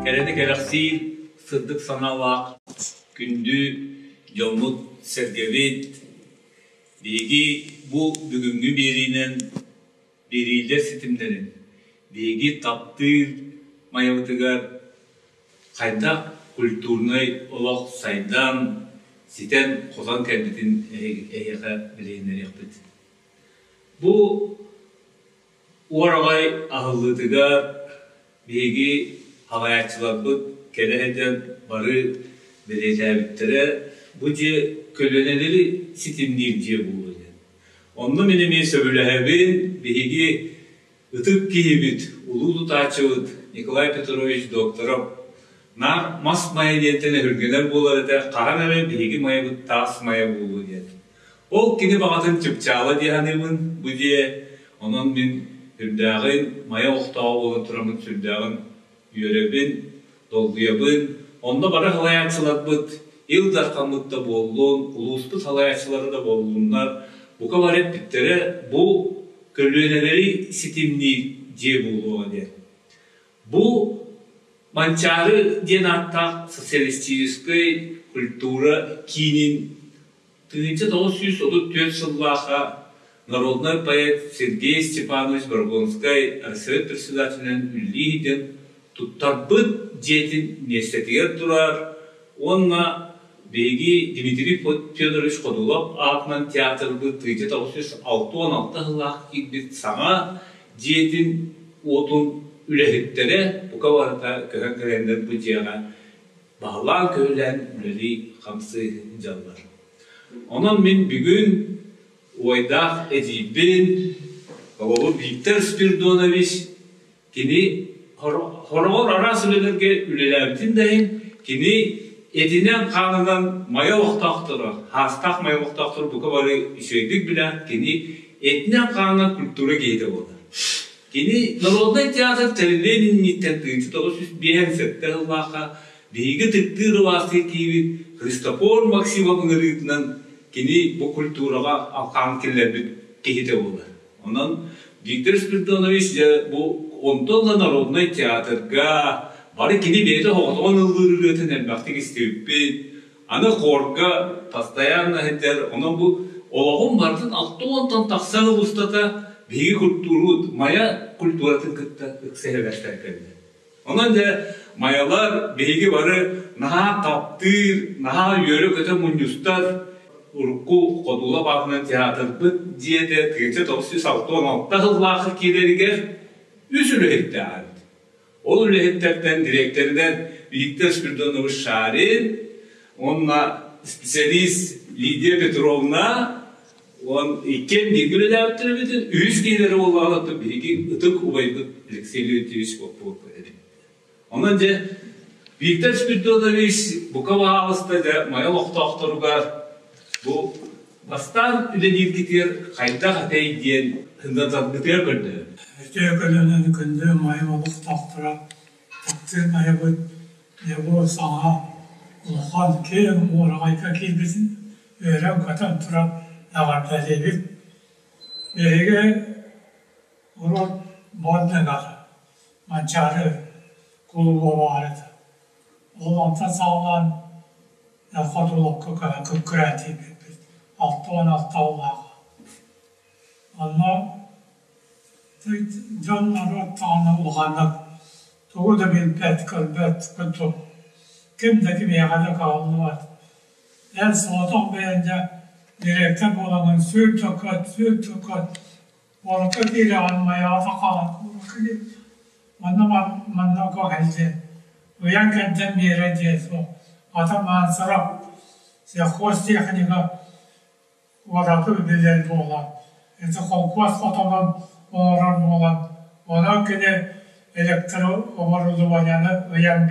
Кэрэни кэрэхсиир сырдык санаалаах күндү дьоммут-сэргэбит, биһиги бу бүгүҥҥү биэриинэн биэриилэр ситимнэрин биһиги таптыыр Майабытыгар хайдах культурнай олох сайдан, ситэн-хотон кэлбитин эһиэхэ билиһиннэриэхпит. Бу уораҕай аһыллыытыгар биһиги салайааччыларбыт кэлэ сылдьан бары бэлиэтээбиттэрэ, бу дьиэ көлүөнэлэри ситимниир дьиэ буолуо диэн. Онно мин эмиэ сөбүлэһэбин, биһиги ытык киһибит, улуу тутааччыбыт Николай Петрович Докторов наар мас мае диэнтэн өһүргэнэр буолар этэ, хаһан эрэ биһиги майабыт таас мае буолуо диэн. Ол кини баҕатын чыпчаала дии саныыбын бу дьиэ, онон мин сүрдээҕин мае олохтооҕо буолан тураммын сүрдээҕин үөрэбин, долгуйабын. Онно бары салайааччыларбыт, Ил Дархаммыт да буоллун, улууспут салайааччылара да буоллуннар, бука бары эппиттэрэ бу көлүөнэлэри ситимниир дьиэ буолуоҕа диэн. Бу Манчаары диэн ааттаах социалистическай культура киинин 1934 сыллаахха народнай поэт Сергей Степанович Борогонскай Россия председателинэн үлэлии сылдьан туттарбыт дьиэтин миэстэтигэр турар уонна биһиги Дмитрий Федорович Ходулов аатынан театрбыт 1966 сыллаах киирбит саҥа дьиэтин уотун үлэһиттэрэ бука барыта көһөн кэлэннэр бу дьиэҕэ баһылаан-көһүлээн үлэлии-хамсыы сылдьаллар. Онон мин бүгүн убайдаах эдьиийбин, оҕобут Виктор Спиридонович кини хороҕор араас үлэлэргэ үлэлээбитин да иһин, кини этинэн-хаанынан мае олохтоохторо, хаастаах мае олохтоохторо бука бары үчүгэйдик билэр, кини этинэн-хаанынан культура киһитэ буолар. Кини народнай театр тэриллиэн инниттэн 1957 сыллаахха биһиги ытыктыыр убаастыыр киһибит Христофор Максимов ыҥырыытынан кини бу культураҕа алхаан киллэрбит киһитэ буолар. Онон Виктор Спиридонович дьэ бу онтон да народнай театрга бары кини бэйэтэ соҕотоҕун ыллыыр ырыатын элбэхтик истибиппит. Аны хорга постоянно сылдьар, онон бу олоҕум барытын 60-тан тахса сыл устата биһиги культурабыт Майа культуратын кытта ыкса сибээстээн кэллэ. Онон дьэ майалар биһиги бары наһаа таптыыр, наһаа үөрэ-көтө мунньустар урукку Ходула баатынан театрбыт дьиэтэ 1966 сыллаахха киирэригэр үс үлэһиттээх эбит. Ол үлэһиттэртэн дириэктэринэн Виктор Спиридонович Шарин уонна специалист Лидия Петровна уон иккиэн бииргэ үлэлээбиттэр эбитин, үһүс киһилэрэ буоллаҕына биһиги ытык убайбыт Алексей Леонтьевич Попов эбит. Онон дьэ Виктор Спиридонович бука баһаалыста дьэ Майа олохтоохторугар бу бастаан үлэлииргитигэр хайдах этэй диэн сындатаргытыгар көрдөһөбүт. Үтүө көлүөнэн күндү Майа олохтоохторо таптыыр Майабыт дьэ бу саҥа улахан киэҥ уораҕайга киирбитин үөрэн-көтөн туран эҕэрдэлиибит. Биһиги урут Бонныгар Манчаары кулууба баар этэ. Ол онтон саҕалаан Хотулукка көһөн күккүрээн тиийбиппит 66 сыллааҕы. Онно дьон норуот даҕаны улаханнык тугу да билбэт, көрбөт курдук ким да кимиэхэ да кыһаллыбат. Эн соҕотох бэйэҥ дьэ дириэктэр буолаҥҥын сүүр да көт, сүүр да көт, куоракка киирэҕин, майаҕа таххаҕын, куоракка киир Манна манна кэлдьэ ыйан кэрдэн биэрэр диэн суох. Ата Мансаров сельхозтехника ураты билэр буолан, ити холкуос хотонун оҥорор буолан, онон кини электрооборудованиены ыйан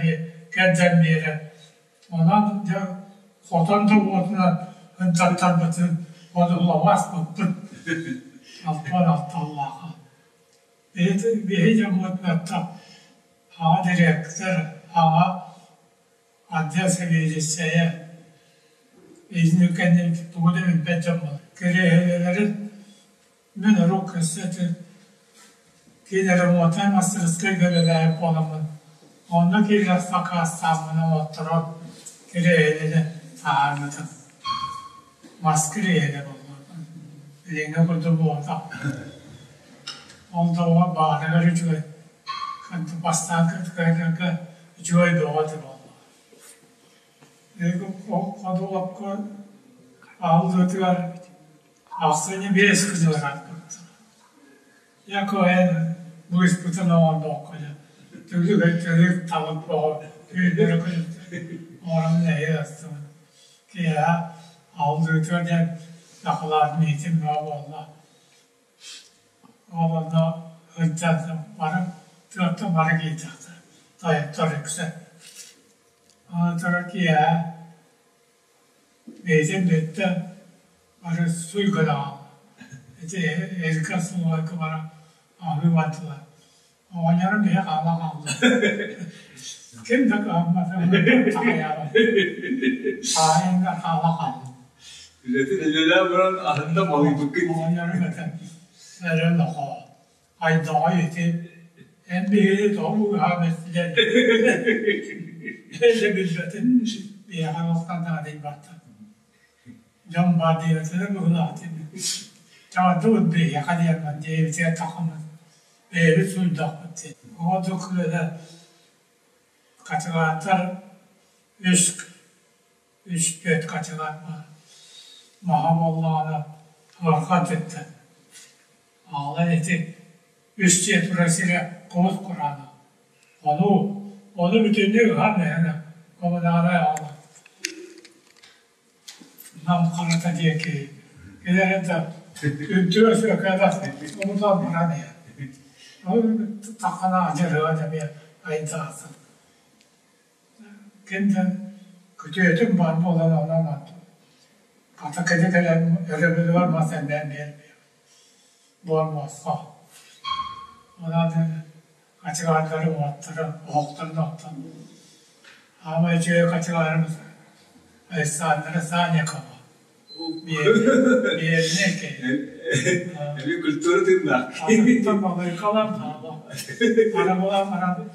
кэрдэн биэрэр. Онон дьэ хотон да уотунан ынтаттарбытын одууласпыппыт. 66 сыллааҕы. Биһи дьоммут баттах аҕа дириэктэр, аҕа отдел сэбиэдиссэйэ итини кэннэ тугу да билбэт дьоммут. Кириэһилэлэрин мин урут өссө ити киин ремонтнай мастарыскыайга үлэлээбит буоламмын. Онно киирэр сакаастааммын оҥотторон кириэһилэни таһаарбытым. Мас кириэһилэ буолла. Билиҥҥи курдук буолбатах. Ол да баарыгар үчүгэй. Бастаан кыайдарга үчүгэй бөҕө этэ буолла. Ходулапка аһыллыытыгар ахсынньы 5 күнүгэр аахпыттар. Якоэн быыспытын оҥордоххо дьэ түлүк түлүк талык бөҕө түүннэри күнүстэри оҥорон нэһиилэ астыбыт. Киэһэ аһыллыытыгар диэн дакылаат миитин бөҕө буолла. Ол онно сылдьан бары тыаттан бары киирдэхтэрэ тойоттор үксэ. Аны киэһэ Бэйэтин бүттэ бары суй гынаҕын. Ити эргэ сылларга баран аһыы бардылар. Оҕонньорум иһэ хаала хаалла. Ким да кыһаммата, таҕайаабат. Хаайыҥҥа хаала хаалла. Үлэтин үлэлээн баран аһында малыйбыккын. Оҕонньорум этэн, эрэ нохоо, хайдаҕый ити эн биһиги тоҕо быыһаан эттилэр да билбэтин биһиэхэ туохтан наадыйбаттар дьон баар диэбэтилэр быһыылаах диэн чаҕырдыбыт биһиэхэ диэммин диэбитигэр тахаммыт бэйэбит суруйдахпыт диэн оҕо кыыһа хачыгааттар үс үс түөрт хачыгаат баар маһа буоллаҕына ыархан түттэ Аҕалар ити үс дьиэ турар сирэ кубус кураанах. Ону, ону бүтүннүү ыһан эһэнэ коммуналай аҕалар. Нам харата диэки кэлэрин да үттүө сүөкээтэх умутан баран иһэр. Ол таххана адьырыа эмиэ айдаатым. Ким да күтүөтүм баар буолан онон хата кини кэлэн өрөбүлүгэр мас эмээн биэрбиэм буолбосхо. Онон хачыгаардары уоттара оһохторун оттон аамай үчүгэй хачыгаарым Александра Санникова биэринэй киһи. Эми культура тыыннаах. Атыттан балыыкалар хаала. Арабалаан баран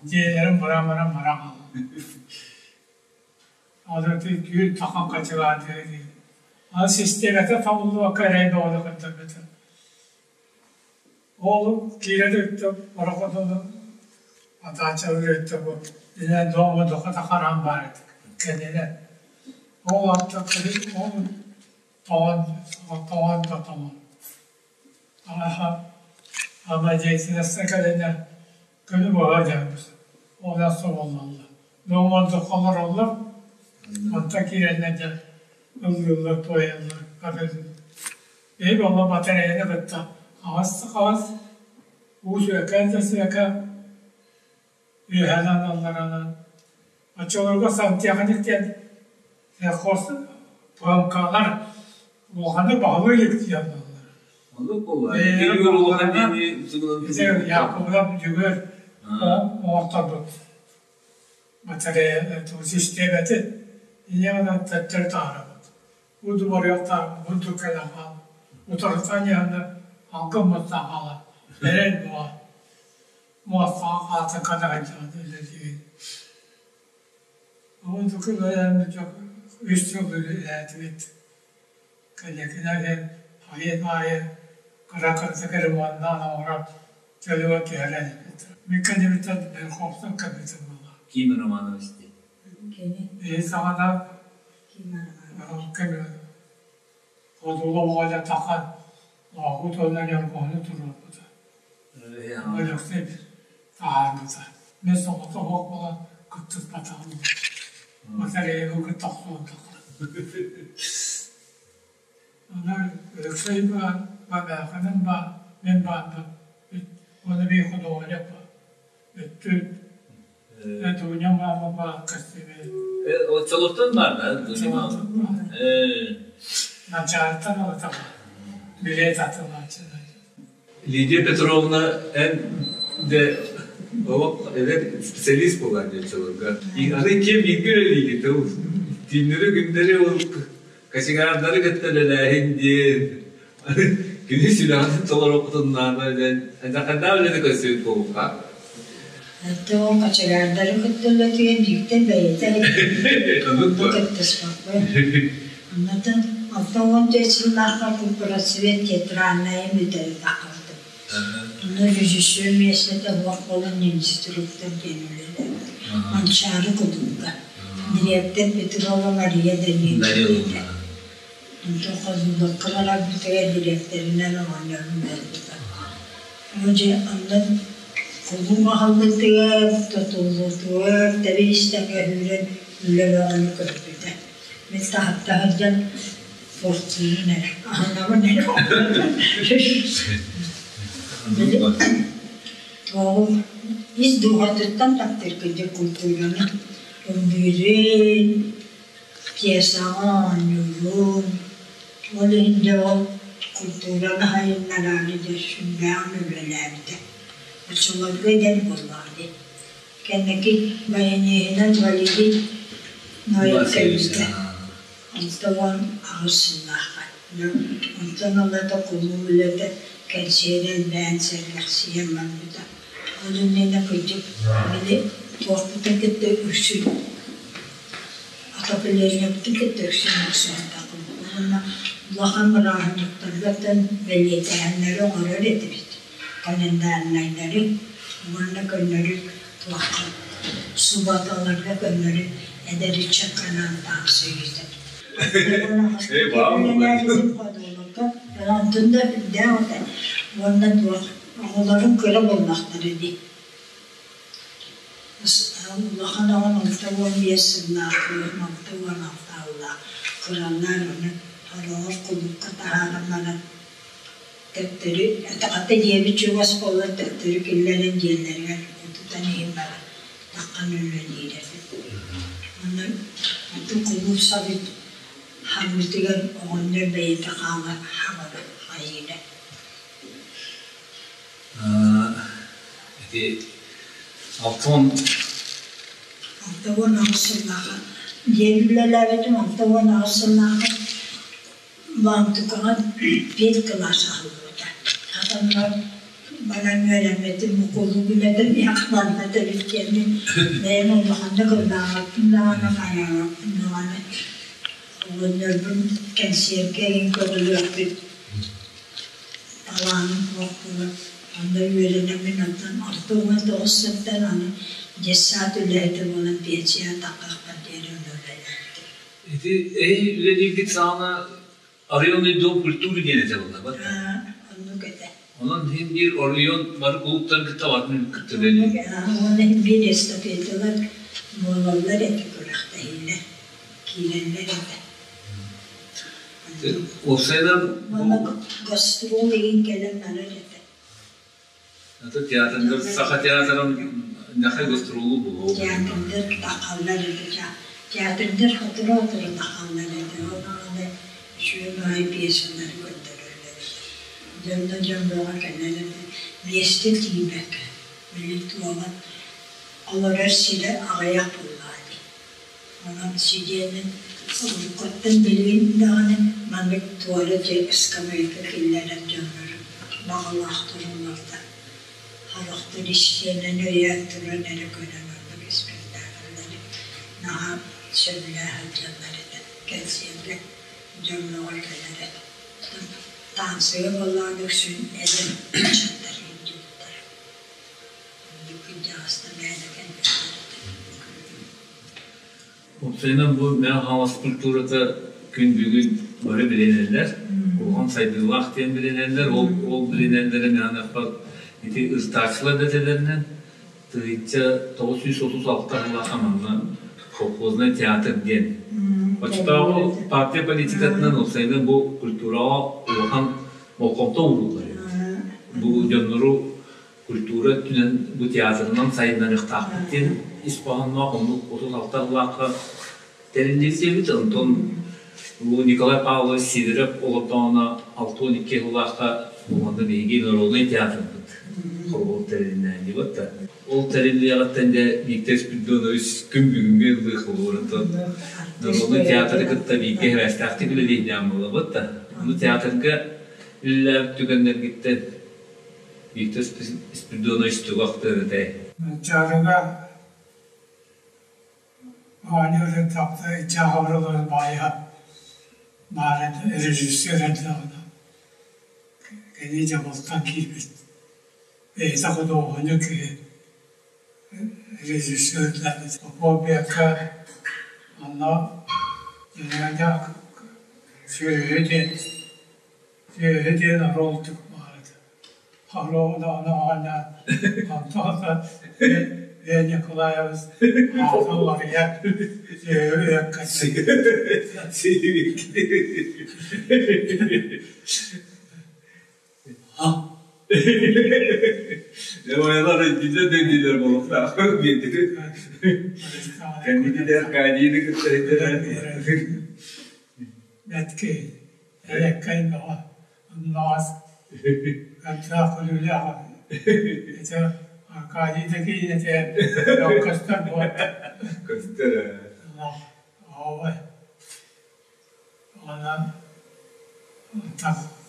дьиэлэрин баран баран баран хаалла. Ол түүн тахан хачыгаардыы дии. Аны систиэмэтэ табыллыбакка эрэй бөҕөнү көрдөрбүтэ. Ол киирэн ыттым, орохотону атааччалыыр ыттым бу инэ дома дохото хараан баар этик кэннинэн. Ол атта ол тоҕон тоҕон да тоҕон. Аха ама дьиэтинэстэн кэлэнэ күнү быһа дьарбыт. Ол соболлоллор. Доҥордоххо олороллор, онтон киирэннэр дьэ ыллыыллар, туойаллар, көрөллөр. Биһиги буолла батареяны кытта хаҕыс да хаҕыс, уу сүөкээн да сүөкээн, үөһэнэн алларанан. Оччолорго сантехник диэн сельхоз ПМК-лар улаханнык баһылыы илик диэн буоллар. Оннук буолла. Киһи улахан диэни Ити Якубов Дьөгүөр оҥорторбут батарея систиэмэтин ийэ гынан төттөрү таһаарабыт. Буду барыахтаах, буду кэлэ хаал. Утарыта ньыһаны алгын муостаах хаалар. Эрэл буолар. Муостаах хаатын хадаҕайдьаҕын үлэлиир. Онтуку бэйэм үс сыл үлэлээтибит. Кэнникинэн айын аайы кыра-кыратык ремоннаан оҥорон чөлүгэр түһэрэн испит. Мин кэннибиттэн Верховтан кэлбитим буолла. Ким Романович диэн? Биһи саҕана Одуула оҕо тахан Лоохут уонна Ньургуһуну туруорбута. Өлөксөй таһаарбыта. Мин соҕотох уох буолан кыттыспатаҕым. Батареяга кытта охсубатахха. Аны Өлөксөй баар, Бабяханым баар, мин баарбын. Уонна биир худуоһунньук баар. Өттүт Дуня маама баар көстүүмэ. Оччолортон баар да Дуня маама? Начаартан ылата баар. Билет атылааччылар. Лидия Петровна эн де олох эдэр специалист буолан дьоччолорго. Аны ким бииргэ үлэлиигит ол түүннэри күннэри ол кочегардары кытта үлэлээһин диэн аны күнүс үлэҕитин толоруоххутун наада диэн хайдах үлэни көрсүбүт буолуохха. Оттон ол хачыгаардары кытта үлэтигэр бииртэн бэйэтэ онно кыттыспаппын. Оннотон 64 сыллаахха купроцвет театральнайын бүтэрэн таххыбытым. Онно режиссер миэстэтэ суох буолан инструктор диэн үлэлээбитим. Манчаары кулуупка. Дириэктэр Петрова Мария Даниловна этэ. Онтон Хонуулукка барарбытыгар дириэктэринэн оҕонньорум буолбута. Оо дьэ, онно кулууп аһыллыытыгар, тутуллуутугар тэбис-тэҥҥэ сүүрэн үлэ бөҕөнү көрбүтэ. Мин таһырдьа сылдьан туохтуурун эрэ, аһынабын эрэ. Туоҕу ис дууһатыттан таптыыр кырдьык култуураны ыллыырын, Пьесаҕа оонньуурун, ол иһин дьэ ол култуураны сайыннараары дьэ сүрдээҕин үлэлээбитэ. Оччолорго эдэр буоллаҕа дии. Кэнники баяниһынан Валерий Ноев кэлбитэ. 68 сыллаахха. Дьэ онтон ылата кулууп үлэтэ кэнсиэрэ элбээн сэргэхсийэн барбыта. Ол иннинэ кырдьык били туохпутун кытта үксүн Отоплениебытын кытта үксүн охсуһардахпын уонна улахан бырааһынньыктаргаттан бэлиэтээһиннэри оҥорор этибит, календарнайдары уонна көннөрү туохха субботаларга көннөрү эдэр ыччакка анаан таҥас ыйытабыт. Ходуулукка онтун да үрдээх этэ уонна туох оҕолорум кыра буоллахтара дии. Улахан оҕом 65 сыллаах, кыыһым 66 сыллаах кыралаан ону хороҕор кулуупка таһааран баран төттөрү хата дьиэбит чугас буолан төттөрү киллэрэн дьиэлэригэр утутан иһин баран таххан үлэлиир этим. Онон атын кулууп сабыт хабыытыгар оҕонньор бэйэтэ хаалар хабара хайыыра. Ити алтан 68 сыллааҕы диэн үлэлээбитим 68 сыллааҕы Лаамтыкаҕа биир кылаас аһыллыбыта. Хатаннар баран үөрэммитим, кулууп үлэтин иһахтарбат эбит диэммин бэйэм улаханнык ыллаабаппын даҕаны, хайаабаппын даҕаны оҕонньорбун кэнсиэргэ игин көҕүлүөхпүт талааным суох буолан онно үөрэнэммин онтон 69 сылтан аны детсад үлэһитэ буолан пенсияҕа таххахпар диэри онно үлэлээбитим. Ити эһи үлэлииргит саҕана районный дом культуры диэн этэ буолла Оннук этэ. Онон иһин биир оройуон бары кулууптарын кытта барын кытта үлэлиир. Уонна иһин биир эстафеталар буолаллар этэ күрэхтэһиилэр киирэллэр этэ. Уопсайынан Уонна гастрол игин кэлэн барар этэ. Это театрдар, Саха театрын нахай гастролу булуо. Театрдар тахаллар этэ. Театрдар сотору-сотору тахаллар этэ. Ол аҕаны үчүгэй баҕайы пьесалары көрдөрөллөр. Дьон да дьон бөҕө кэлэр этэ. Миэстэ тиийбэккэ, били туола олорор сирэ аҕыйах буоллаҕа дии. Онон сидиэнин уруккуттан билигин даҕаны маннык туора дьиэ ыскамыайка киллэрэр дьоннору баҕалаах турулларда. Сорохтор истиэнэни өйөөн туран эрэ көрөн оннук испэктээкиллэри наһаа сөбүлээн сылдьаллар этэ, кэнсиэргэ дьон бөҕө кэлэр этэ. Таансыга буоллаҕына үксүн эдэр ыччаттар илдьибиттэрэ. Уопсайынан бу Мэҥэ Хаҥалас культурата күн бүгүн бары билинэллэр, улахан сайдыылаах диэн билинэллэр. Ол ол билинэллэрэ мээнэхпэр ити ыстааччылар да этэллэринэн 1936 сыллаахха манна колхознай театр диэн. Оччотооҕу партия политикатынан уопсайынан бу культураҕа улахан болҕомто ууруллар эбит. Бу дьоннору культура өттүнэн бу театрынан сайыннарыахтаахпыт диэн ис хоһоонноох оннук 36 сыллаахха тэриллибит эбит. Онтон бу Николай Павлович Сидоров олордоҕуна 62 сыллаахха уонна биһиги народнай театрбыт холобур тэрилиннэ диэбит да. Ол тэриллиэҕиттэн дьэ Виктор Спиридонович күн бүгүҥҥү ыллыы холобурун народнай театры кытта бииргэ сибээстээхтик үлэлиэхтээх буолабыт да. Ону театрга үлэлээбит түгэннэргиттэн Виктор Спиридонович тугу ахтыан этэй? Манчаарыга оонньуур тахса иччээхобролорун баайа баар этэ, режиссер эрдэҕинэ кини дьабылтан киирбит. Бэйэтэ худуоһунньук киһи режиссердээбит. Попов онно сүөһү диэн сүөһү диэн оруол баар этэ. Оруолу онтон Леонид Николаевич аата уларыйан сүөһү үөккэ Lemайlar дилер дилер болуктаах биэрдити. Кэнники Аркадийны кытта Бэтки элэккэй бөҕө ыннаҕас аттаах күлүүлээх ити Аркадий да киинэтэ көстөр буо Көстөр оой Онон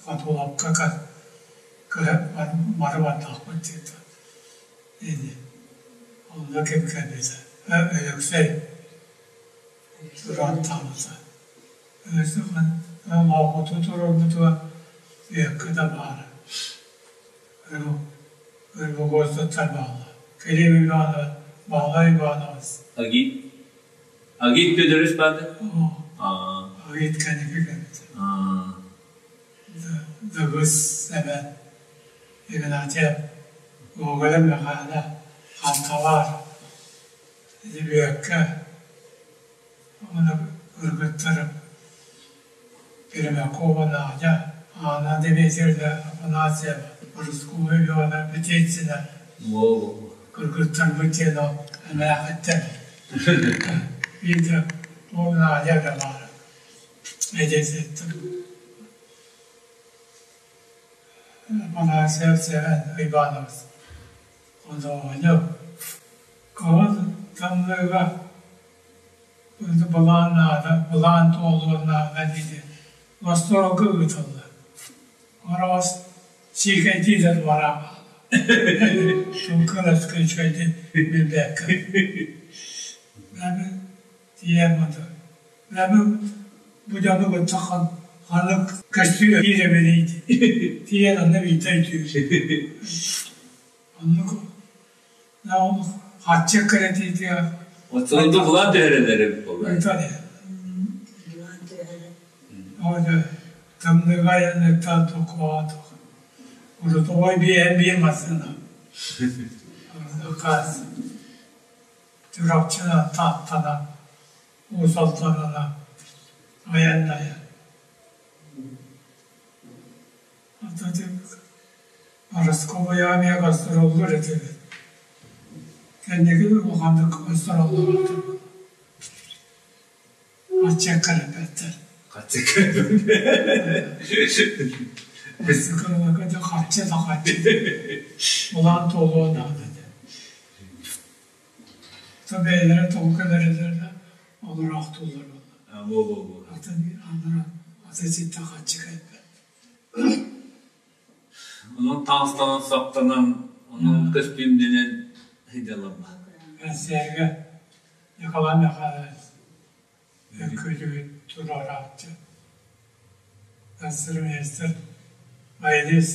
хотуолапка бары бардахпыт диэтэ. Онно ким кэлбитэ? Өлөксөй турааттаабыта. Олоҥхоту туруорбутугар үөккэ да баара. Ырбогуостаттар бааллар. Килип Иванович, Баһылай Иванович. Агит Агит Петрович баады? Агит кэнники кэлбитэ. Дыгыс Сэмэн Игнатьев, Гоголя Михайло, Ханталар, Бүөккэ уонна кыргыттарым Пермякова Надя, Анна Дмитриевна Афанасьева, Рыскула Ивановна Петицына кыргыттарбыт диэн эмээхиттэр биирдэ ол Надя эрэ баара эдьиийиттэн Афанасьев Сэмэн Иванович худуоһунньук кыһыл тымныыга Былаан наада, былаан туолуон наада диэти остуолга ыытыллар. Ороос сиикэйдии да бараах Туҥкаласка үчүгэйдик билбэккэ. Лэми тиийэн бата. Лэми бу дьону кытта ханнык көстүү киирэбиний тиийэн онно биирдэ өйдүүр. Оннук Хаччы кредитигэр Оччолорго былаан түһэрэллэр эбит буоллар. Ыытан Тымныыга айанныттан токоотох. Урутовой биэһэн биир массыына. Ыкаас Чурапчынан, Тааттанан, Уус Алданынан айаннайан. Росковая эмиэ гастроллуур этибит. Кэнники улаханнык гастроллаабатым. Аччык кэлбэттэр. Хаччы кэлбэттэр. Ыстыкылларга хаччы да хаччы. Улаан туолуон наада этэ. То бэйэлэрэ тоҕо кэлэрилэр да олороохтууллар буолла. Во-во-во. Атын анара аты ситте хаччы кэлбэт. Онон таҥастанан саптанан, онон көстүүмнэнэн сылдьаллар. Кэнсиэргэ Николай Михайлович үҥкүүлүүр туруорааччы. Концертмейстер Айылис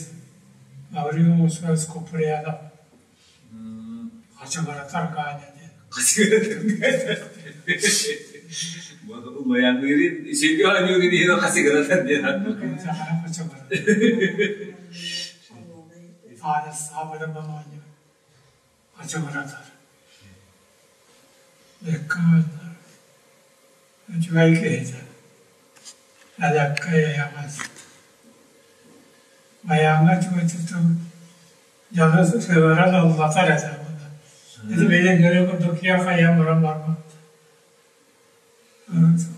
Гаврил Осипович Куприянов Хачыгыратар Ганя диэн. Майаныырын, сиргэ оонньуурун иһин хасыгыратар диэн Хачыгыратар. Таня саабыдаман оонньуур. Хачыгыратар. Лекка үчүгэй киһитэ. Элэккэй эйэҕэс. Майааҥҥа түгэтитин дьону сыһыаран ыллатар этэ. Ити бэйэҥ көрө курдук киһи хайа баран барбат.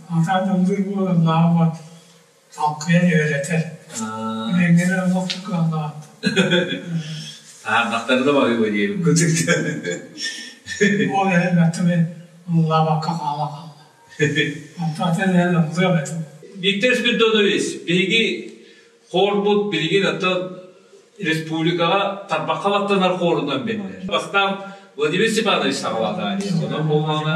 Атаан ыллыыр буолан лаабат талкыйан үөрэтэр. Билиҥҥини олох кыаллаат. Аһардахтары да баһыыба диэбит курдук. Ол иһин мин ыллаабакка хаала хаалла. Онтон атын иһин ыллыам этим. Виктор Спиридонович, биһиги Хорбут билигин оттон республикаҕа тарбахха баттанар хорунан биллэр. Бастаан Владимир Степанович саҕалаата дии. Онон буоллаҕына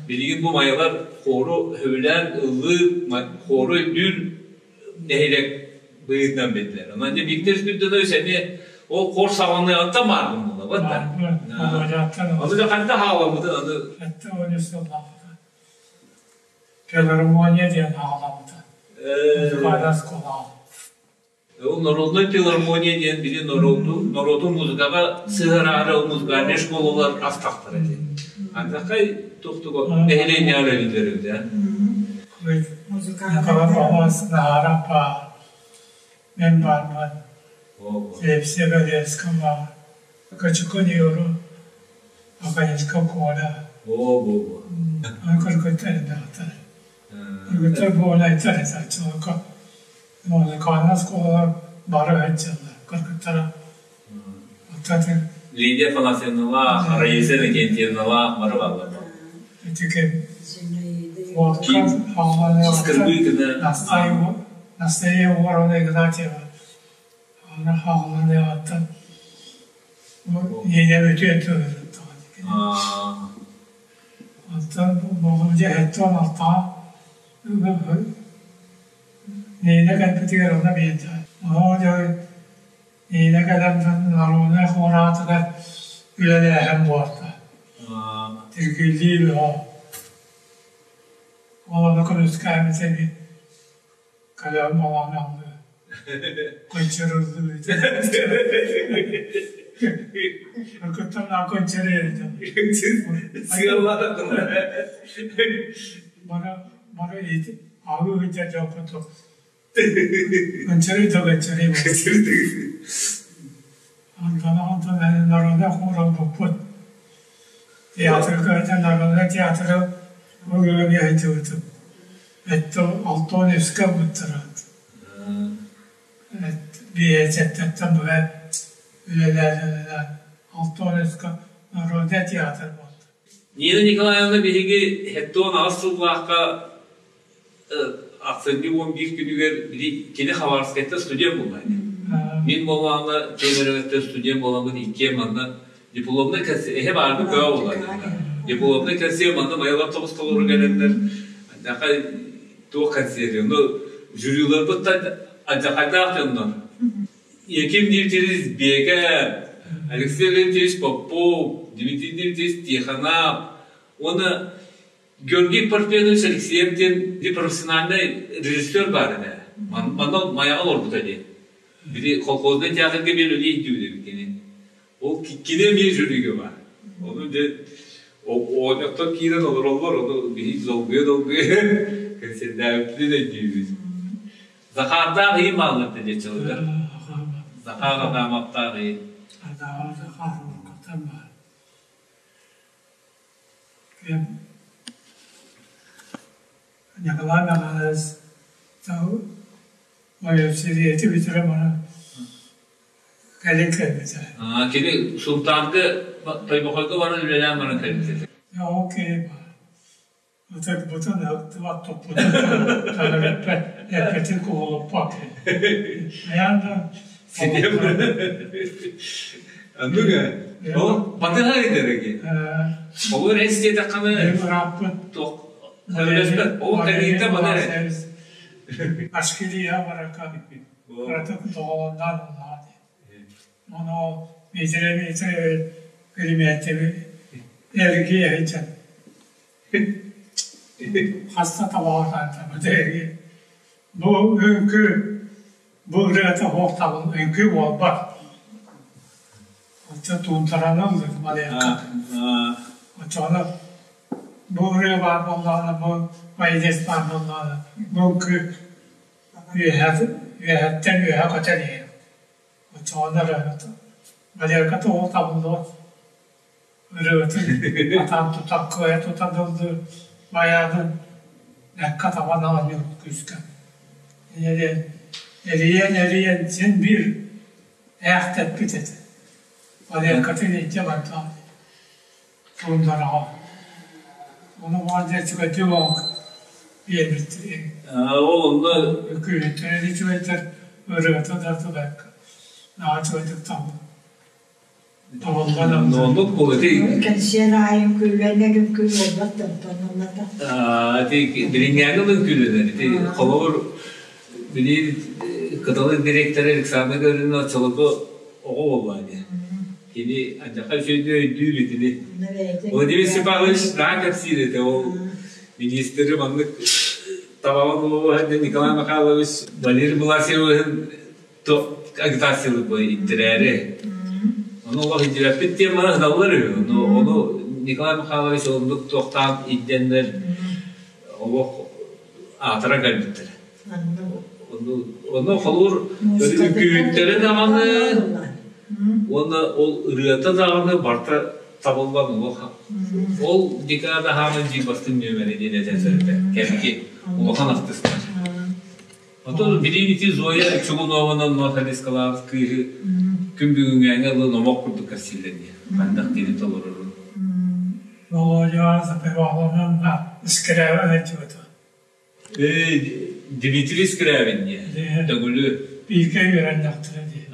билигин бу майалар хору сөбүлээн ыллыыр, хору өйдүүр нэһилиэк быһыытынан биллэр. Онон дьэ Виктор Спиридонович эмиэ ол хор саҕаланыаҕыттан баарбын буолла да. Ону дьэ ханна хаалабытын аны Филармония диэн аҕаламмыта. Музыкальная школа. Ол народная филармония диэн били народу, народу музыкаҕа сыһыараары ол музыкальнай школалар астахтара дии. Андахай туохтуга нэһилиэнньэ үлэлииллэр эбит ээ. Николай Павлович Наһаров баар, мен баарбын, Лепсия Галецка баар, Качукон Юру, Аканечка Коля. О, Аны кыргыттар элбэхтэр. Кыргыттар буолайтар этэ, музыкальнай оскуолалар бары сылдьаллар, кыргыттара. Оттон Лидия Афанасьевналаах, Раиса Иннокентьевналаах бары бааллар. Ити ким Скрыбыкина. Настайя Егоровна Игнатьева. Аны хаалланыаҕыттан ийэм үтүө Аа Оттон болумдьа сэттэ алтаҕа Нина кэлбитигэр онно биэрдэ. Ону дьэ Нина кэлэн народнай хораатыгар үлэлээһин буолта. Тиргиллии бөҕө. Ол ону көмүскээбит эбит. Кэлэн балаҕанныы көнчөрүллүбүтэ. Кыттан көнчөрү Сыаллаатылар. Бары бары ити аҕыы сылдьар дьоппуту көнчөрүй да көнчөрүй Онтон онтон народа хууралбыппыт. Театрга этэ народа театры ылыан иһитибитим. Этто алтон үскэ ылбыттара. Биэсэттэн быһа үлэлээн алтон үскэ народа театр буолла. Нина Николаевна биһиги 78 сыллаахха ахсынньы 11 күнүгэр били кини Хабаровскайтан студент буолла. Мин буоллаҕына Кемероветтен студент буоламмын иккиэн манна дипломнай концерт эһэ баарбы көө буолла. Дипломнай концерт манна майалар тоҕус толору кэлэннэр андакай туох концерт ну жюриларбыт алдьархайдаах дьоннор. Яким Дмитриевич Бекер, Алексей Леонтьевич Попов, Дмитрий Дмитриевич Тихонов уонна Георгий Парфенович Алексеев диэн профессиональнай режиссер баар этэ. Манна Майаҕа олорбута дии. Били колхознай театрга биир үлэ иһдүүр кини. Ол кини эмиэ жюригэ баар. Ону дьэ оонньохтор киирэн олороллор, ону биһи долгуйа-долгуйа кэнсиэрдээбиппитин өйдүүбүт. Захардаах иһин бааллар да диэччилэр. Захар Адамовтаах иһин. Адамов Захар баар. Николай Михайлович университети бүтэрэн баран кэлин кэлбитэ. Кини Сунтаарга Тойбохойго баран үлэлээн баран кэлбитэ. Ол киһи баар. Ытырбытын ыһыктыбат туппутун төлөрүппэт, эппитин кубулуппат. Хайаан да Оннук ээ. Ол батыһа этэрги. Ол эс диэтэххинэ ырааппыт туох төлөспөт. Ол кэлиитэ бана эрэ. Башкирия барака кыратык доҕолонноон ыллаҕа дии. Ону ол Миитэрэй Миитэрэй Переметеви эргийэ сылдьан Хаста табаҕа Бу үҥкүү бу ырыата суох табыл үҥкүү буолбат. Оччо туунтараны ыллык балыйахха. Оччоҕуна бу ырыа баар буоллаҕына бу поедец баар буоллаҕына бу үҥкүү үөһэ үөһэттэн үөһэ көтөн иһэр. Оччоҕуна эрэ Валерка тоҕо табыллыбат ырыатын атаан тутан кыайа тутан ыллыыр байаанын бэккэ табан оонньуур күүскэ. Эрийэн эрийэн син биир ээхтэппит этэ. Валеркатын илдьэ бардаҕа туундараҕа. Ону баҕар дьэ үчүгэйдик оҥ биэрбиттэр. Ол онно Үкүүһүттэрин үчүгэйдэр ырыата да тылайка наһаа үчүгэйдик табыл. Табыллан Оннук буолла ити Кэнсиэр аайы үҥкүүлэнэр үҥкүү буолбат да онтон ыллата. Ити билиҥҥээҥи үҥкүүлэнэр. Ити холобур били Кыталы дириэктэрэ Александр Гавриловна оччолорго оҕо буоллаҕа дии. Кини андьаха үчүгэйдик өйдүүр итини. Владимир Степанович наһаа кэпсиир этэ ол министри маннык табаҕын улууһа Николай Михайлович Валерий Власьевиһын агитациялыыр буолан иттэрээри. Ону олох идирэппит теманы ыһыналлар үһү. Ону, ону Николай Михайлович оннук туохтаан иддэннэр олох аатыран кэлбиттэрэ. Ону, ону холуур үҥкүүһүттэрэ даҕаны уонна ол ырыата даҕаны барыта табыллан олох ол декада хааман дии бастыҥ нүөмэрэ диэн этэн сөрүтэ кэмки улахан артыыстар. Оттон билигин ити Зоя Чугунованан Махалискалаах кыыһы күн бүгүҥҥээҥҥэ дылы номох курдук кэпсииллэр дии. Хайдах кини толорорун. Володя Запеваловна Скрябин айтыбыта. Дмитрий Скрябин дии. Төгүлү. Бииргэ үөрэннэхтэрэ дии.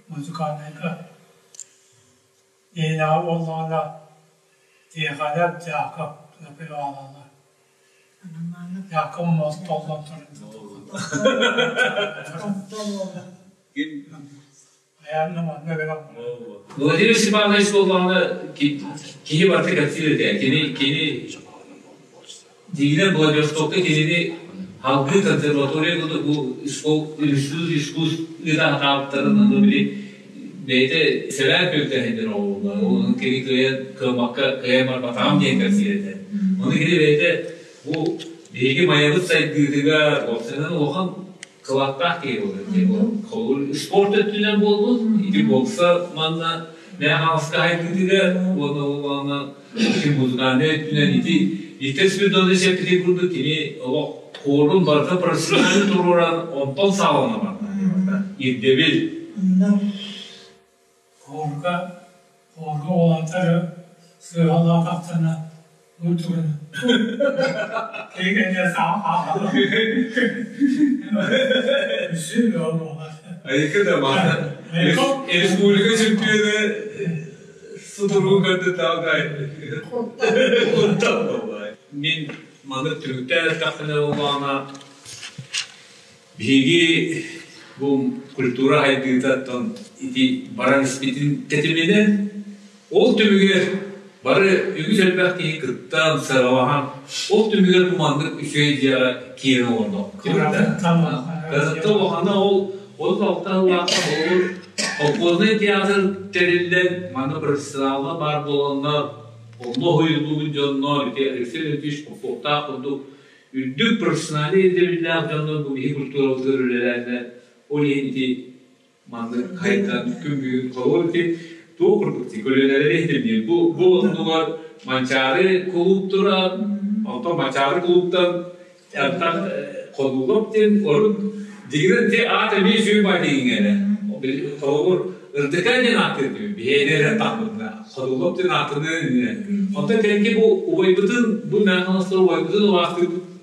Музыкальныйга. Иинэҕэ буоллаҕына Тиэхэнэп Дьаакып Запеваловна Дьаакып Молтоллон туран Владимир Степанович буоллаҕына киһи барыта кэпсиир этэ. Кини кини дьиҥинэн Владивостокка кинини салгыы консерватория курдук бу институт искусств ыыта сатаабыттарын ону били бэйэтэ сэбээн күөктэһиннэр оҕолор. Ол кини кыайан кыаммакка кыайан барбатаҕым диэн кэпсиир этэ. Ону кини бэйэтэ бу биһиги майабыт сайдыытыгар уопсайынан улахан кылааттаах киһи буолар. Холобур, спорт өттүнэн буоллун, ити бокса манна Мэхалска хайдыытыгар уонна уонна ити музыкальнай өттүнэн ити Виктор Спиридонович эппитин курдук кини олох хуорун барыта профессионально туруоран онтон саҕалана барда. Ирдэбил. Хорга, хорга уолаттар сыалаатахтарына Культураны. Айыкы да маана. Республика чемпионы судургу көрдө таалгай. Мин маны түмүктээн эттэхпинэ улаана биһиги бу культура хайдыыта ити баран испитин тэтиминэн Ол түмүгэр бары үгүс элбэх киһи кыттан, сыралаһан, ол түмүгэр бу маннык үчүгэй дьиэҕэ киирэн олордо. Кыратыттан улахана ол 36 сыллаахха холобур колхознай театр тэриллэн, манна профессионаллар баар буоланнар, онно уһуйуллубут дьоннор, ити Алексей Леонтьевич Попповтаах курдук үрдүк профессиональнай ирдэбиллээх дьоннор бу биһи культурабытыгар үлэлээннэр, ол иһин ити маннык хайдан күн бүгүн холобур ити туох курдук көлүөнэлэри иһитинниир бу бу оннугар Манчаары кулууп турар онтон Манчаары кулууптан антан Ходулов диэн орун дигинэн те аат эмиэ үчүгэй баар диэҥҥэ эрэ холобур Ырдыка диэн ааттыыр биһиэнэ эрэ таһмытына Ходулов диэн аатыны онтон кэнники бу убайбытын бу мэхаластар убайбытын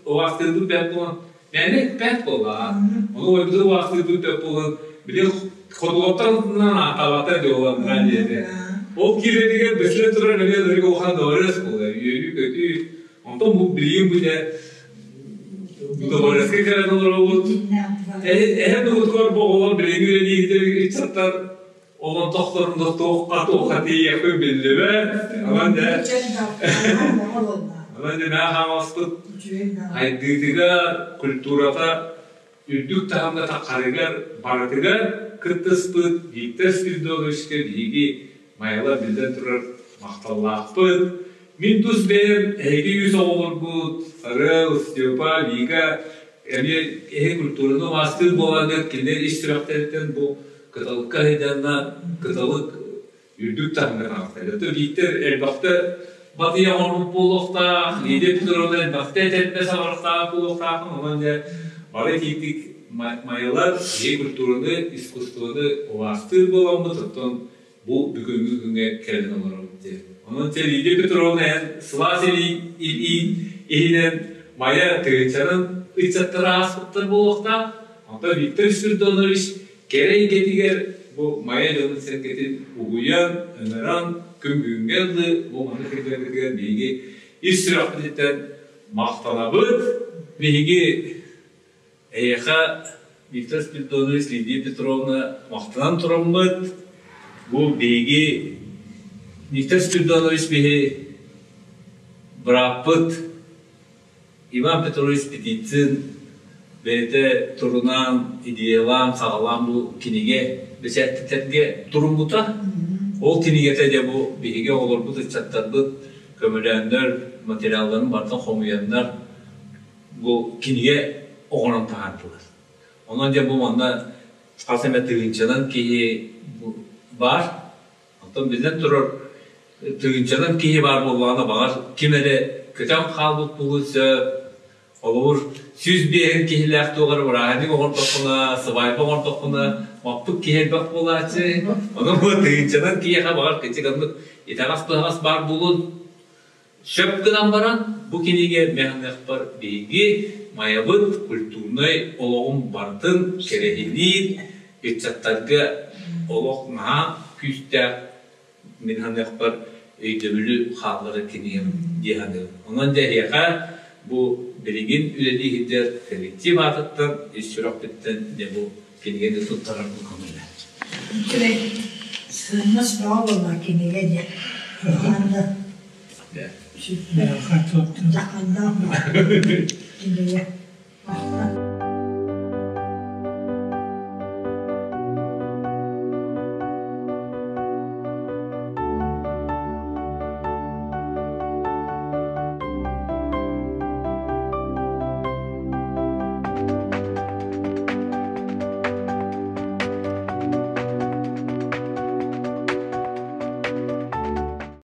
убаастыырбыт бэрт буолан Мээнэ бэрт буоллаҕа. Ону ойбутун убаастыырбыт бэрт буолан, били ходуоттан ааттаабаттар диэн диэтэ. Ол киирэригэр бэсилэ турар эмиэ ынырык улахан дворец буолар. Үөрүү-көтүү. Онтон бу билигин бу дьэ дворецка кэлэн олоробут. Эһэ тугутугар бу оҕолор билиҥҥи үлэлииһитэр ыччаттар олон тохторунда туохха туохха тиийиэхпин биллибэт. Онон дьэ онон дьэ мээ хаҥаспыт хайдыытыгар, культурата үрдүк таһымҥа таххарыгар барытыгар кыттыспыт Виктор Спиридоновичка биһиги Майалар биллэн турар махталлаахпыт. Мин тус бэйэм эһиги үс оҕолоргут Сарыал, Степа, Вика эмиэ эһи культураны убаастыыр буоланнар кинилэр ис сүрэхтэриттэн бу кыталыкка сылдьанна кыталык үрдүк таһымҥа таҕыста. Зато Виктор элбэхтэ батыйа оҥорбут буолуохтаах, Лидия Петровна элбэхтэ этэрбэ сабарахтаах буолуохтаахын, онон дьэ бары итиитик майалар биһиги культураны, искусствоны убаастыыр буоламмыт, оттон бу бүгүҥҥү күҥҥэ кэлэн олоробут диэн. Онон дьэ Лидия Петровна эн сылаас илии иһинэн Майа тыһыынчанан ыччаттара ааспыттар буолуохтаах. Онтон Виктор Спиридонович кэрэ эйгэтигэр бу Майа дьонун-сэргэтин угуйан, ыҥыран, күн бүгүҥҥэ дылы бу маннык кырдьаргытыгар биһиги ис сүрэхпититтэн махтанабыт. Биһиги эйиэхэ Виктор Спиридонович, Лидия Петровна махтанан тураммыт, бу биһиги Виктор Спиридонович биһи бырааппыт Иван Петрович Птицын бэйэтэ турунан, идеялаан, саҕалаан бу кинигэ бэчээттэтэргэ туруммута. Ол кинигэтэ дьэ бу биһиги оҕолорбут, ыччаттарбыт көмөлөөннөр, материалларын барытын хомуйаннар бу кинигэ оҥорон таһаардылар. Онон дьэ бу манна хас эмэ тыһыынчанан киһи баар. Оттон биллэн турар, тыһыынчанан киһи баар буоллаҕына, баҕар, ким эрэ көтөн хаалбыт буолуон сөп. Холобур, 105 киһилээх туох эрэ бырааһынньык оҥордоххуна, сыбаайба оҥордоххуна, маппыт киһи элбэх буолааччы. Онон бу тыһыынчанан киһиэхэ баҕар кыччык оннук итэҕэс-быһаҕас баар буолуон сөп гынан баран, бу кинигэ мэһыныахпар биһиги Майабыт культурнай олоҕун барытын кэрэһилиир, ыччаттарга олох наһаа күүстээх мин саныахпар өйдөбүлү хаалларар кинигэм дии саныыбын. Онон дьэ эһиэхэ бу билигин үлэлии сылдьар коллектив аатыттан ис сүрэхпиттэн дьэ бу кинигэни туттарарбын көҥүллээх. Үчүгэй сыаннас бөҕө буолла кинигэ диэн. Анда дьаханнаах кинигэ.